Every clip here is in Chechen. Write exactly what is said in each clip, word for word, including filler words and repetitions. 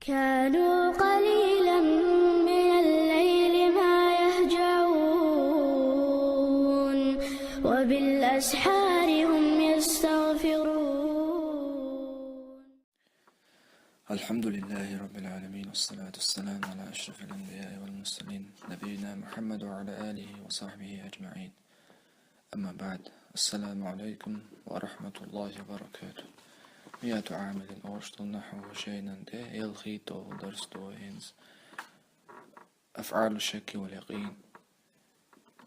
كانوا قليلا من الليل ما يهجعون، وبالأسحار هم يستغفرون. الحمد لله رب العالمين، والصلاة والسلام على أشرف الأنبياء والمرسلين، نبينا محمد وعلى آله وصحبه أجمعين. أما بعد، السلام عليكم ورحمة الله وبركاته. مئة عامل أوشطل نحو شينا دي يلخي تو درس دوهينز. أفعال الشك واليقين.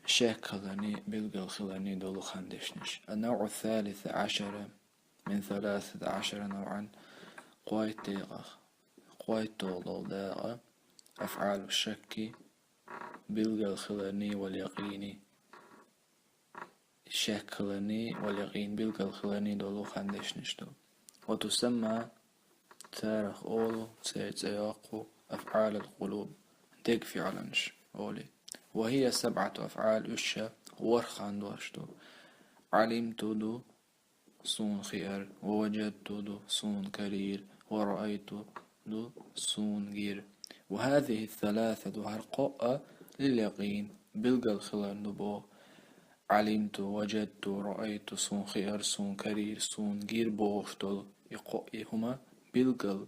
شك خلاني بلغل خلاني دولو خاندشنش. النوع الثالث عشر من ثلاثة عشر نوعا. قويت ديغا، قويت دولو ديغا. أفعال الشك، بلغل خلاني واليقين. شك خلاني واليقين، بلغل خلاني دولو خاندشنش دو. وتسمى تارخ أولو تسيت سيوقو أفعال القلوب، ديك فعلنش أولي. وهي سبعة أفعال، أشا ورخان دوشتو. علمت دو سون خير، ووجدت دو سون كرير، ورأيت دو سون جير. وهذه الثلاثة هرقاء لليقين، بلغل خلال نبو. علمت، وجدت، رأيت، سون خير، سون كرير، سون جير بوغشتل، يقو إيهما بلغل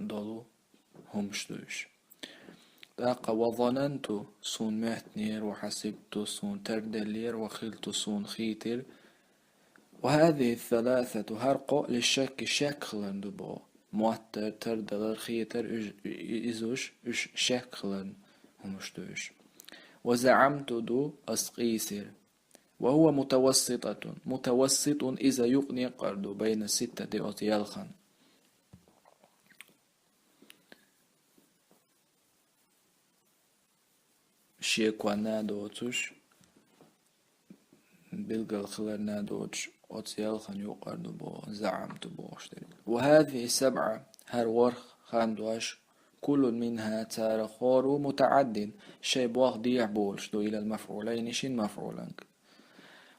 دولو همشتوش. تاقا وظننت سون مهتنير، وحسبت سون تردلير، وخلت سون خيتر. وهذه الثلاثة هرقو للشك، شك خلن دبو. موتر، تردلر، خيتر، إج-، إزوش، إش شك خلن همشتوش. وزعمت دو أسقيسر. وهو متوسطة، متوسط إذا يقني قردو بين الستة أوت يلخن. شيكوانا دوتوش، بلغل خلرنا دوتش، أوت يلخن يقردو بو، زعمت بوغشتري. وهذه سبعة، هر ورخ خاندواش، كل منها تارخور متعد، شي بوغ ديح بولش دو إلى المفعولين، شين مفعولنك.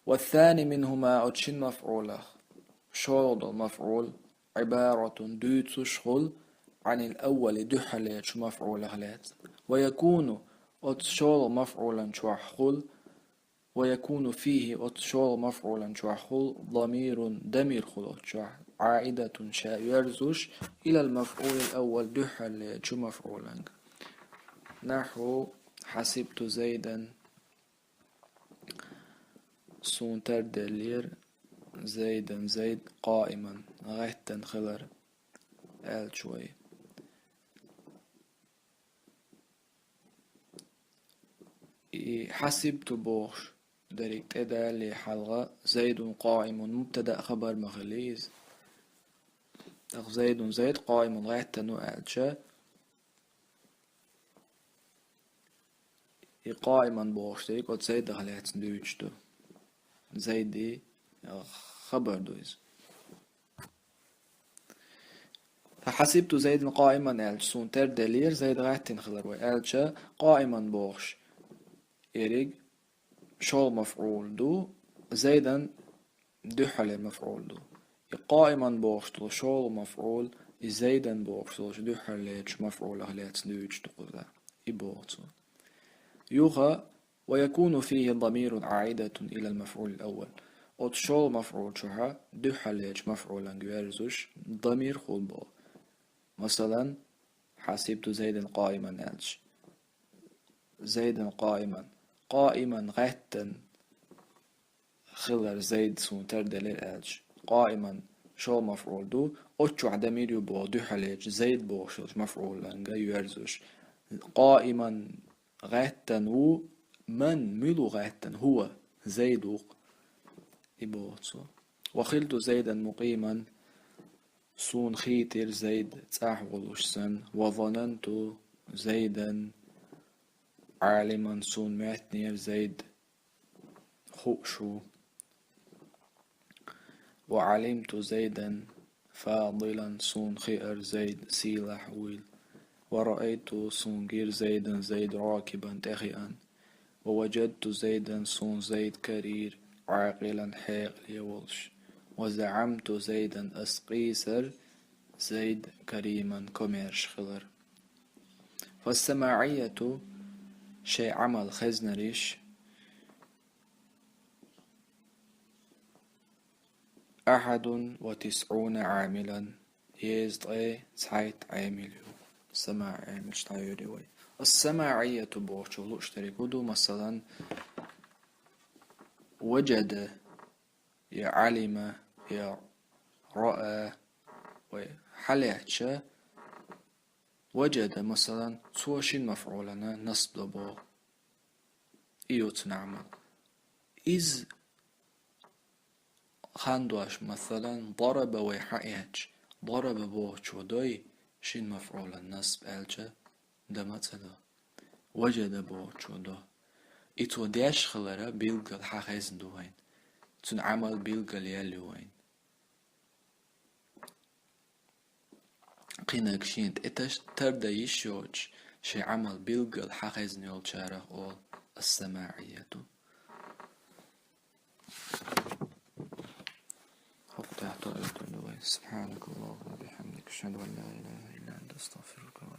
والثاني منهما، أوت شين مفعولخ، شوغل مفعول، عبارة، دوتش خل، عن الأول، دحليتش مفعولخ لات. ويكون، أوت شوغل مفعولا شوح خل، ويكون فيه، أوت شوغل مفعولا شوح خل، ضمير، دمير خل، أوت شوح، عائدة، شا يرزش، إلى المفعول الأول، دحليتش مفعولنك. نحو، حسبت زيدا، سون تردلير، زيدا، زيد، قائما، غيتن خلر، آل شوي. إي حسبت بوخش، دريك تدالي حلقة، زيد قائم، مبتدأ خبر مخليز. أخ زيد، زيد قائم، غيتن آلشا. И قائما бохуш дерг оцу Зайдах лаьцна дуьйцуш ду. Зайди, э, хабар ду иза. Хьасибту Зайдан къаиман аьлча, суна тера делира, Зайд гӀаьттина хилар вай аьлча, къаиман бохуш ерриг шолгӀа мафӀул ду, Зайдан дуьххьарлера мафӀул ду. И къаиман бохуш долу шолгӀа мафӀул, и Зайдан бохуш долчу дуьххьарлерачу мафӀулах лаьцна дуьйцуш ду кхуза. И боху цо. Юха, ва якуну фихи дамирун Ӏаидатун илал мафӀулил аввал. Оцу шолгӀа мафӀул чохь дуьххьарлерачу мафӀуланга верзуш дамир хуьлу боху. Масалан, хьасибту Зайдан къаиман аьлча. Зайдан къаиман. Къаиман гӀаьттан хилар Зайд суна тера делира аьлча. Къаиман шолгӀа мафӀул ду, оцу чохь дамир ю боху дуьххьарлерачу Зайд бохуш йолчу мафӀуланга йоьрзуш. Къаиман гӀаьттан ву, ман, мила ву гӀаьттан, хӀува, Зайд ву-кх. И боху цо. Ва хилту Зайдан мукъиман, суна хийтира Зайд цӀахь волуш санна, ва зананту Зайдан Ӏалиман, суна моьттинера Зайд хууш ву. Ва Ӏалимту Зайдан фадилан, суна хиира Зайд сийлахь вуйла. Ва раайту, суна гира Зайдан, Зайд ракибан, тӀехиъна. Ва важадту Зайдан, суна Зайд карийра, Ӏакъилан, хьекъале волуш. Ва заӀамту Зайдан, ас къийсар Зайд, Кариман комаьрша хилар. فالسماعية, шайн Ӏамал хезнараш, أحد وتسعون عاملا, езткъеи цхьайтта Ӏамил ю. СамаӀ Ӏамилаш дӀайолаелаш ю вай. السماعية бохучо лууш дерг хӀун ду, масала, وجد, я علم, я رأى, вай хьалаьцча, وجد, масала, цо шин мафӀулана насб до боху. И ю цуьнан Ӏамал. Иза хан дош, масала, ضرب вай хьаэцча, ضرب бохучо дой, шин мафӀулана насб аьлча, дан ма ца до. وجد бохучо до. И цо деш хилар билггал хьахезна ду вайна. Цуьнан Ӏамал билггал яьлла ю вайна. Кхинаг шена тӀе таш-, тардан йиш йоцуш, шайн Ӏамал билггал хьахезна йолчарах олу السماعية. ХӀокху тӀехь тоьар ду вай. سبحانك اللهم وبحمدك، أشهد أن لا إله إلا أنت، أستغفرك وأتوب